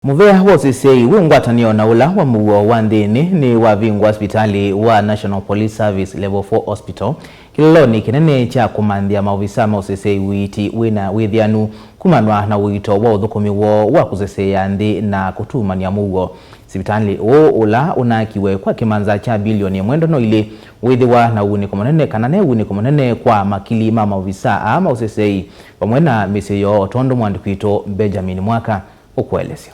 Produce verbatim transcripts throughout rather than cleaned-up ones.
Mũvea wa ũseseĩ wĩ ngwatanĩo na ũla wa mũuo wa nthĩnĩ nĩ wavingũa sivitalĩ wa National Police Service Level four Hospital kĩlolonĩ kĩnene kya kũmanthĩa maovisa ma ũseseĩ ũiiti wĩna wĩthĩanu kumanwa na ũito wa ũthũkũmi woo wa kũseseea nthĩ na kũtumany'a mũuo. Sivitalĩ ũũ ũla ũnaakiwe kwa kĩmanza kya bilioni ĩmwe ndono ilĩ wĩthĩwa na ũunĩko mũnene kana ne ũunĩko mũnene kwa makili ma maovisa aa ma ũseseĩ vamwe na mĩsyĩ yoo, o tondũ mwandĩki witũ Benjamin Mwaka ũkũelesya.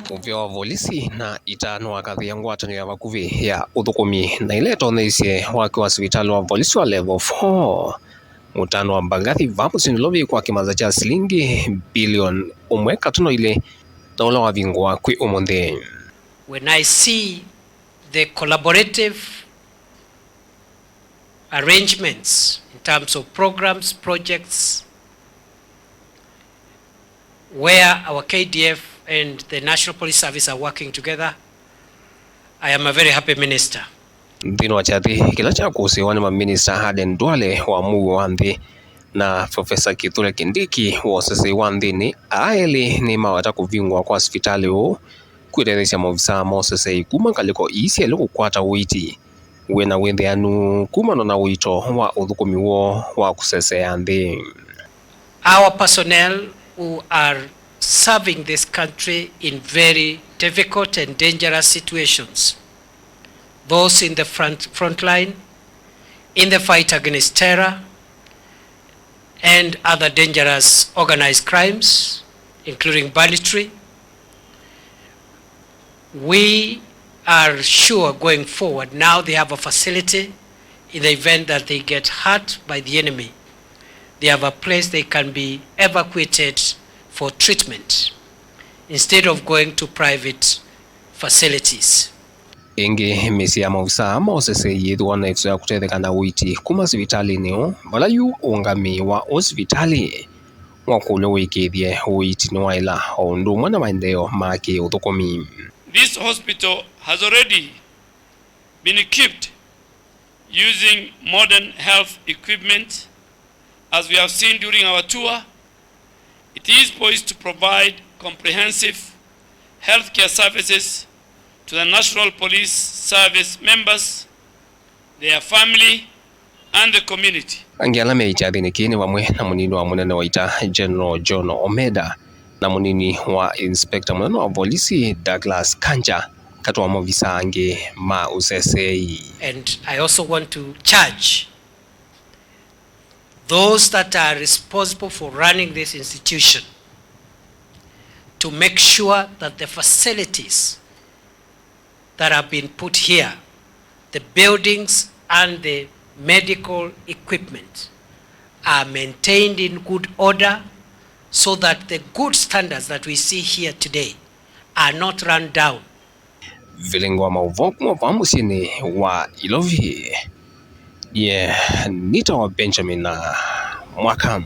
Mũvĩa wa volisi na ita nĩwakathĩĩa ngwatanĩo ya vakuvĩ ya ũthũkũmi na ĩla ĩtoneisye waki wa sivitalĩ wa volisi wa Level four, mũtano wa Mbagathi va mũsyĩ Nairobi kwa kĩmanza kya silingi bilioni ũmwe katono ilĩ, na ũla wavingũa kwĩ ũmũnthĩ. When I see the collaborative arrangements in terms of programs, projects, where our K D F and the National Police Service are working together, I am a very happy minister. Nthĩnĩ wa kyathĩ kĩla kyakũsĩĩwa nĩ maminista Aden Duale wa mũuo wa nthĩ na Profesa Kithure Kindiki wa ũseseĩ wa nthĩnĩ, aa elĩ nĩmaweta kũvingũa kwa sivitalĩ ũũ kwĩtetheesya maovisaa ma ũseseĩ kuma ngalĩko ii syelĩ kũkwata ũiiti wĩna wĩthĩanu kumana na ũito wa ũthũkũmi woo wa kũseseea nthĩ. Our personnel who are serving this country in very difficult and dangerous situations, those in the front, front line, in the fight against terror and other dangerous organized crimes, including banditry, we are sure going forward, now they have a facility in the event that they get hurt by the enemy. They have a place they can be evacuated for treatment instead of going to private facilities. Ĩngĩ, mĩsyĩ ya maovisaa ma ũseseĩ yĩthĩwa na ĩvuso ya kũtetheka na ũiiti kuma sivitalĩnĩ ũũ, vala yu ũũngamĩi wa ũsivitalĩ wakũlyo ũĩkĩĩthye ũiiti nĩwaĩla, o ũndũ ũmwe na maendeeo ma kĩ-ũthũkũmi. This hospital has already been equipped using modern health equipment. As we have seen during our tour, it is poised to provide comprehensive healthcare services to the National Police Service members, their family, and the community. Angĩ ala me kyathĩnĩ kĩĩ nĩ vamwe na mũnini wa mũnene wa ita, General John Omeda, na mũnini wa inspector mũnene wa volisi, Douglas Kanja, katĩ wa maovisaa angĩ ma ũseseĩ. And I also want to charge those that are responsible for running this institution to make sure that the facilities that have been put here, the buildings and the medical equipment, are maintained in good order so that the good standards that we see here today are not run down. Vilingi wa maũvoo kuma vaa mũsyĩnĩ wa Ilovi. Ye nĩtawa Benjamin Mwaka.